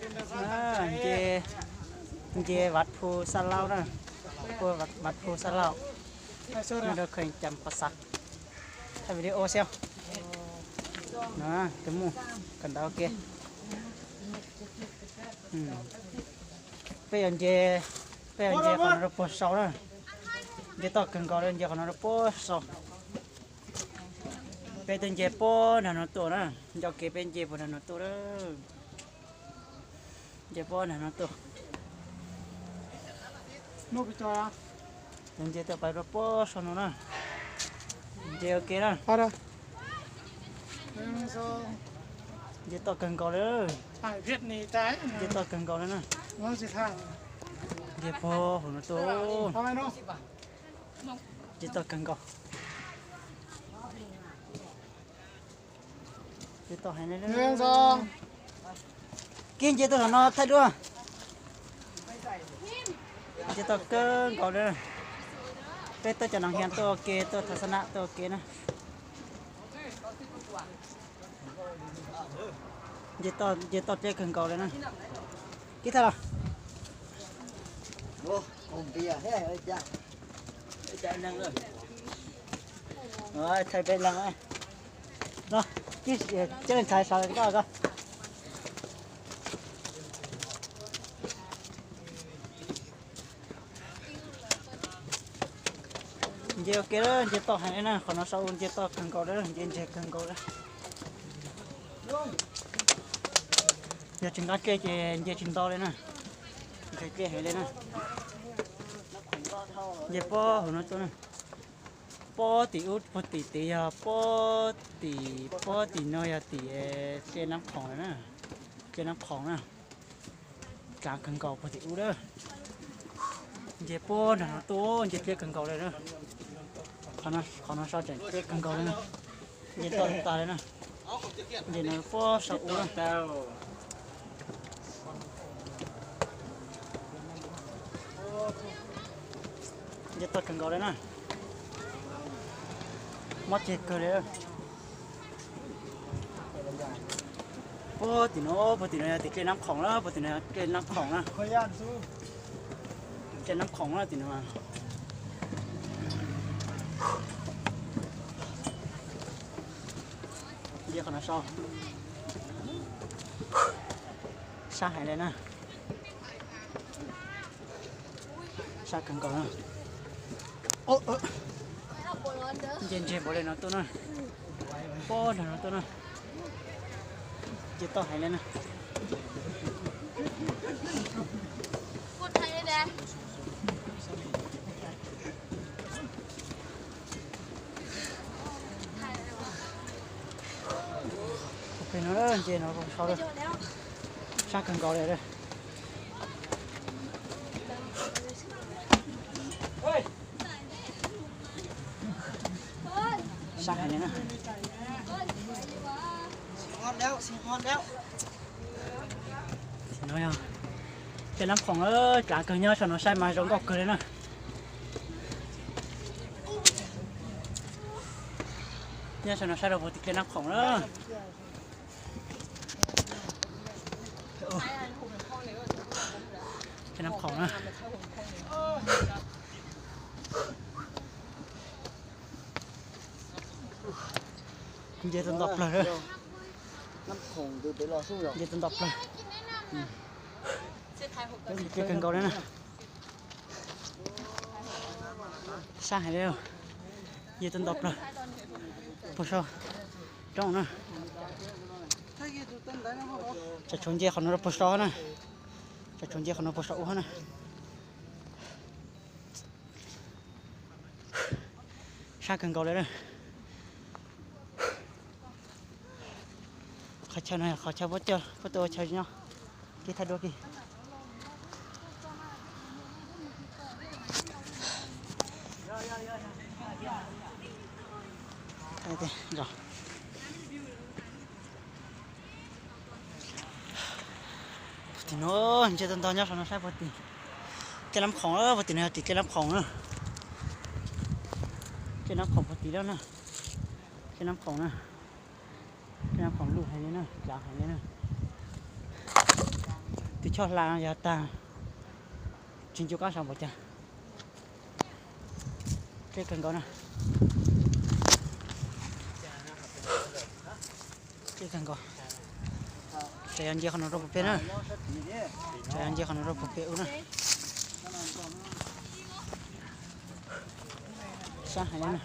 Nce, nce Vaj Phu Xab Laub na, puag Vaj Phu Xab Laub. Nyob rau kheej Cam Pov Xav, thaij video xwb. Tus muj kawm ntawv ua ke. Peb yuav nce, peb yuav nce qhov no rau puag sau na. Nce toj kawg nkaus li, nce qhov no rau puag sau. Peb twb nce puag nram no tuaj na, nco kev peb nce puag nram no tuaj na. Nce puag nram no tuaj. Nce tuaj pais rau puag sau no na. Nce ua ke na. Nce toj kawg nkaus li. Nce toj kawg nkaus li na. Nce puag hauv no tuaj. Nce toj kawg nkaus. Nce toj heev li. Kib nce tuaj tom no thaij duab. Nce toj kawg nkaus li. Peb tuaj cov noo hias tuaj ua ke, tuaj thav xab nam tuaj ua ke na. Nce toj dleb kawg nkaus li na. Kib thaij los. Thaij peb leeg. Kib, coj leej ntxhais saud koj. Nce ua ke lawm, nce toj heev li na, qhov no sau nce toj kawg nkaus li, nce ntseg kawg nkaus li. Yog tsis nqa dlej ces nce tsis nto li na, ntseg dlej heev li na. Nce pob hauv no tuaj na, pob tim ub puag tim tid yog pob tim, pob tim no yog tim dlej Nab Khoom na, dlej Nab Khoom na. Dlaav kawg nkaus puag tim ub lawm. Nce puag nram no tuaj, nce dleb kawg nkaus li na. Qhov no sau tseem dleb kawg nkaus li na. Nce toj tas li na. Nce no puag saum ub na. Nce toj kawg nkaus li na. Mob ceg kawg li. Puag tim no, puag tim no yog tim dlej Nab Khoom na, puag tim no yog dlej Nab Khoom na. Dlej Nab Khoom na tim no. Nce qhov no sau. Sab heev li na. Sab kawg nkaus na. Nce ntseg npaum li no tuaj na. Pob nram no tuaj na. Nce toj heev li na. Pem no nce no sau lawm. Sab kawg nkaus li. Sab heev li na. No yog dlej Nab Khoom, dlaav kawg, nyob saum no saib mas zoo nkauj kawg li na. Nyob saum no saib rau puag tim dlej Nab Khoom na. Dlej Nab Khoom na. Nce tau nto plaws. Nce tau nto plaws. Nce kawg nkaus li na. Sab heev li. Nce tau nto plaws. Puag saum roob na. Tsam tshuav nce qhov no rau puag saum na. Tsam tshuav nce qhov no puag saum ub na. Sab kawg nkaus li na. Qhov chaw no yog qhov chaw puab tuaj ua chaw nyob. Kib thaij duab kib. Puag tim no, nce tau nto nyob saum no saib puag tim dlej Nab Khoom, puag tim no yog tim dlej Nab Khoom na. Dlej Nab Khoom puag tim lawm na. Dlej Nab Khoom na. Dlej Nab Khoom luj heev li na, dlaav heev li na. Tus choj hla no yog tag, tsis ncu qab saum npaum cas. Dleb kawg nkaus na. Dleb kawg nkaus. Tsam yog nce qhov no rau puag pem na. Tsam yog nce qhov no rau puag pem ub na. Sab heev na.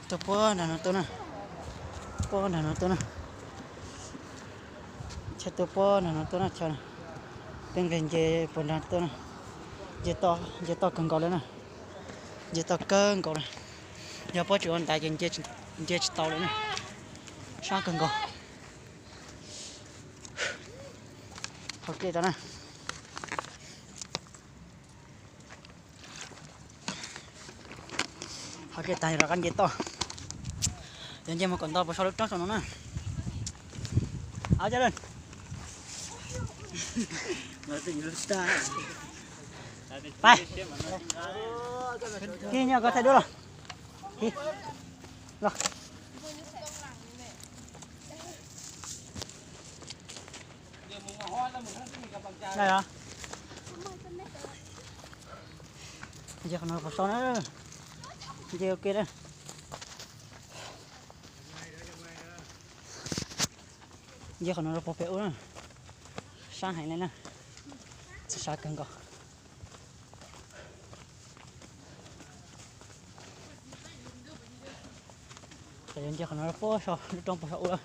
Tuaj puag nram no tuaj na. Puag nram no tuaj na. Chaw tuaj puag nram no tuaj na chaw. Peb nqis nce puag nram tuaj na. Nce toj, nce toj kawg nkaus li na. Nce toj kawg nkaus li. Yog puab tsis ua ntais ces nce tsis tau li na. Sab kawg nkaus. Hauv dlej rau na. Hauv dlej tag rov qab nce toj. Yog nce mus kom nto puas so lub roob saum no na. Pais. Kis nyob koj thaij duab los. Kis los. Nce qhov no puas so na. Nce ua ke na. Nce qhov no rau puag pem ub na. Sab heev li na. Sab kawg nkaus. Yog nce qhov no rau puag saum lub roob puag saum ub lawm.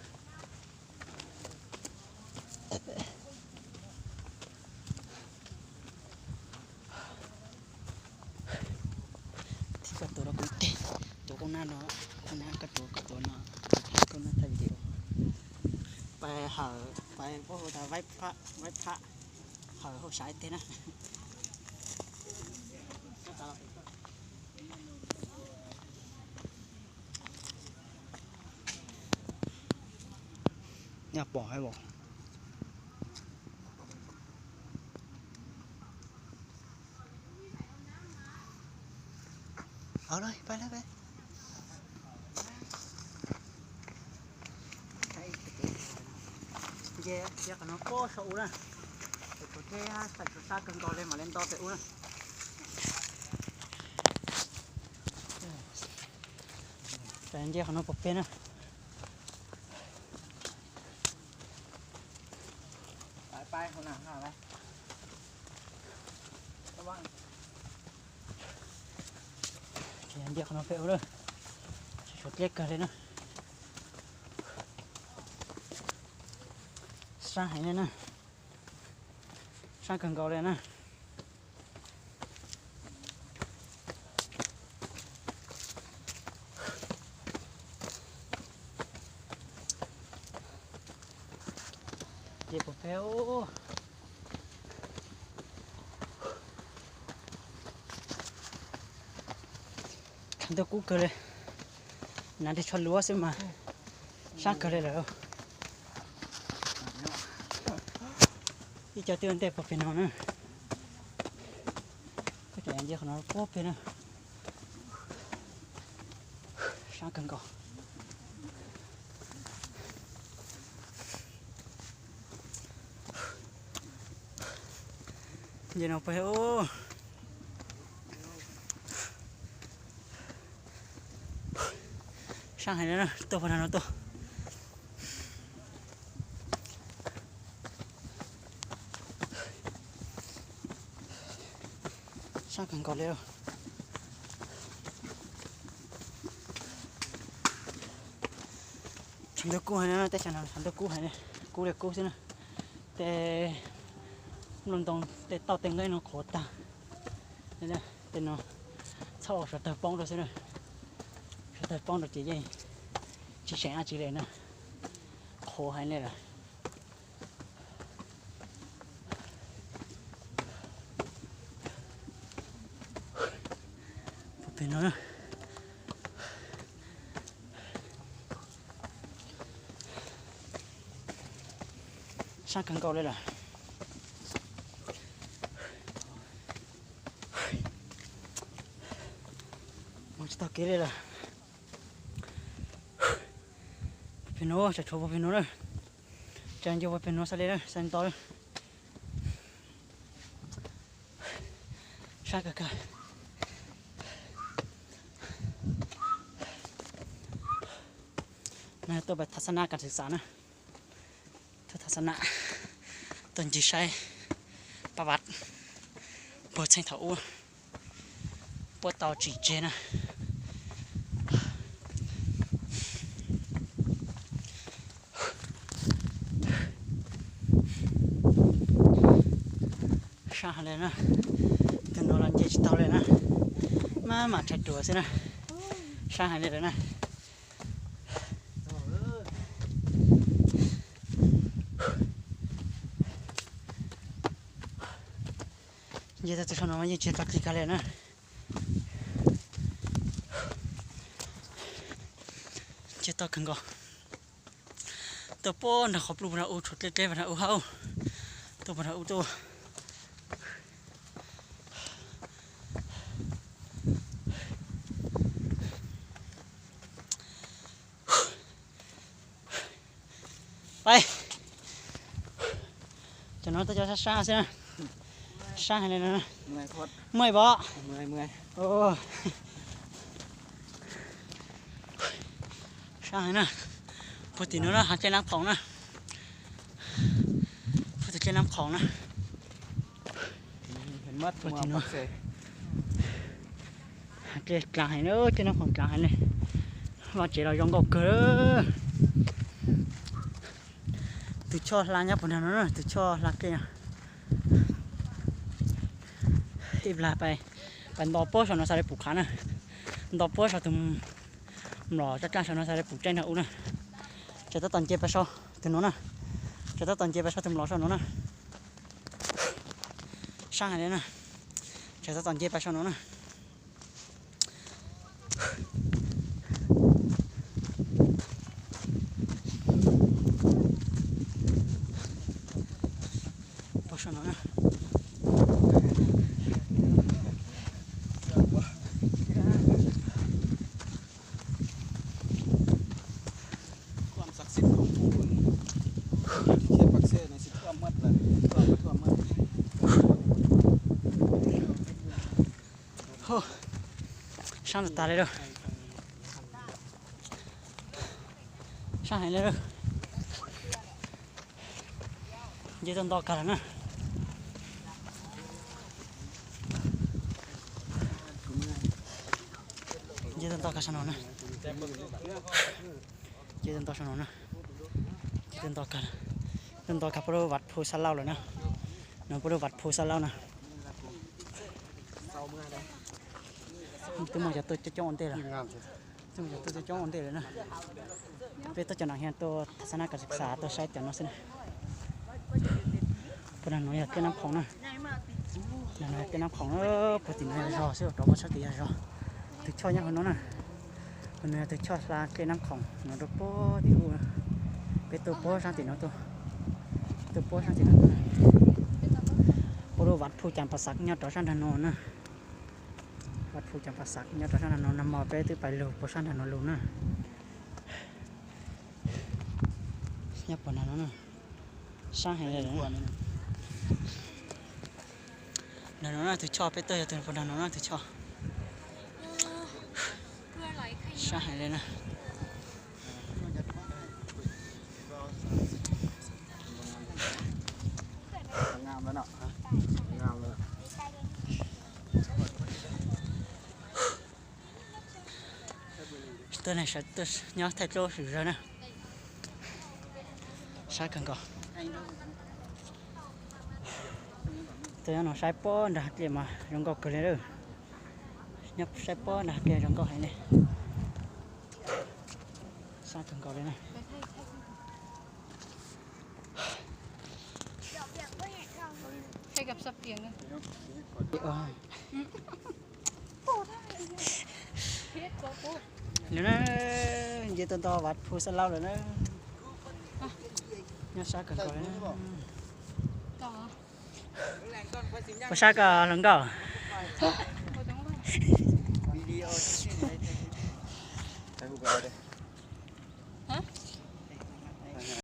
Thib koj tuav rau kuv teg, tuav koj nab no, koj nab koj tuav koj tuav no, koj nab thaij video. Pais hawm, pais puab hu tas vaib phab, vaib phab, hawm hauj sam ib teg na. Nyaj pom hais los. Pab, nce qhov no puag saum ub na. Tus teb hais tshuav sab kawg nkaus li mam li nto pem ub na. Nce qhov no puag pem na. Nce qhov no pem ub lawm. Tshuav dleb kawg li na. Sab heev li na. Sab kawg nkaus li na. Nce puag pem ub. Tshav ntuj kub kawg li, hnav ris tsho luav xwb mas sab kawg li lawm. Ib co twb ua ntej puag pem no na. Koj tseem nce qhov no puag pem na. Sab kawg nkaus. Nce no pem ub. Sab heev na, tuaj puag nram no tuaj. Sab kawg nkaus li. Tshav ntuj kub heev na, teb chaws no tshav ntuj kub heev, kub li kub xwb na. Tej nplooj ntoo, tej tauj tej nqeeb no qhuav tag. Tej no txhob ua suav tawg poob rau xwb na. Suav tawg poob rau ces yeej tsis seem dab tsi li na. Qhuav heev li lawm. Pem no, sab kawg nkaus li lawm. Mus tsis tau kev li lawm. Pem no, tshav tshuav puag pem no na. Cas nco ua pem nuav xav li na, xav nto lawm. Sab kawg kawg. No tuaj pem thas xab nab kas xwm xas na. Tuaj thas xab nab, tuaj ncig saib pab vaj puag txheej thaum ub puab tau tsim tseg na. Sab heev li na, tus nuav los nce tsis taug li na, maj mam rhais ruam xwb na. Sab heev li lawm na. Nce tau tus saum no mas yeej tsis tau dlig kag li na. Nce tau kawg nkaus. Tuaj puag nram qhov plug puag nram ub, tshuav dleb dleb puag nram ub hauv. Tuaj puag nram ub tuaj. Peb cov no tuaj cov sab sab xwb na. Sab heev li no. Muaj ib pom. Sab heev na. Puag tim no na, hav dlej Nab Khoom na. Puag tim dlej Nab Khoom na. Puag tim no. Hav dlej dlaag heev na, dlej Nab Khoom dlaag heev li. Vaj tsev los zoo nkauj kawg. Tus choj hla nyob puag nrag no na, tus choj hla dlej no. Ib plag pais, pais nto puag saum no xav li pum qhav na. Nto puag saum tus mlom caj dlaaj saum no xav li pum dlej nrag ub na. Tseem tab tom nce pais saum tus no na. Tseem tab tom nce pais saum tus mlom saum no na. Sab heev li na. Tseem tab tom nce pais saum no na. Puag saum no na. Sab tas tas li lawm. Sab heev li lawm. Nce tau nto kag lawm na. Nce tau nto kag saum no na. Nce tau nto saum no na. Nce tau nto kag, tau nto kag puab lub vaj phu Xab Lauj lawm na. No puab lub vaj phu Xab Lauj na. Twb muaj cov tuaj coob coob ua ntej lawm. Twb muaj cov tuaj coob coob ua ntej lawm na. Peb tuaj cov no yog tuaj thaj xab nab kas xwm xas tuaj saib cov no xwb na. Puag nram no yog dlej Nab Khoom na. Nram no yog dlej Nab Khoom, puag tim no yog zog xwb, rov puag sab tim yog zog. Tus choj nyob hauv no na. Hauv no yog tus choj hla dlej Nab Khoom no rau puag tim ub. Peb tuaj puag sab tim no tuaj. Tuaj puag sab tim no tuaj. Puab lub vaj phu Cas Pas Xav nyob rov sab nrag no na. Vaj phu Cas Pas Xav nyob rov sab nrag no, nag hmo peb twb pais lug puag sab nrag no lug na. Nyob puag nrag no na. Sab heev li. Nrag no na tus choj, peb tuaj yog tus puag nrag no na tus choj. Sab heev li na. Tuaj neeg sawv tuaj nyob thaij dluab swm zawg na. Sab kawg nkaus. Tuaj nyob no saib puag nrag dlej mas zoo nkauj kawg li lawm. Nyob saib puag nrag dlej zoo nkauj heev li. Sab kawg nkaus li na. Lawm na, nce tau nto vaj phu Xab Lauj lawm na. Nyob sab kawg nkaus li na. Puas sab koj hluas nkauj?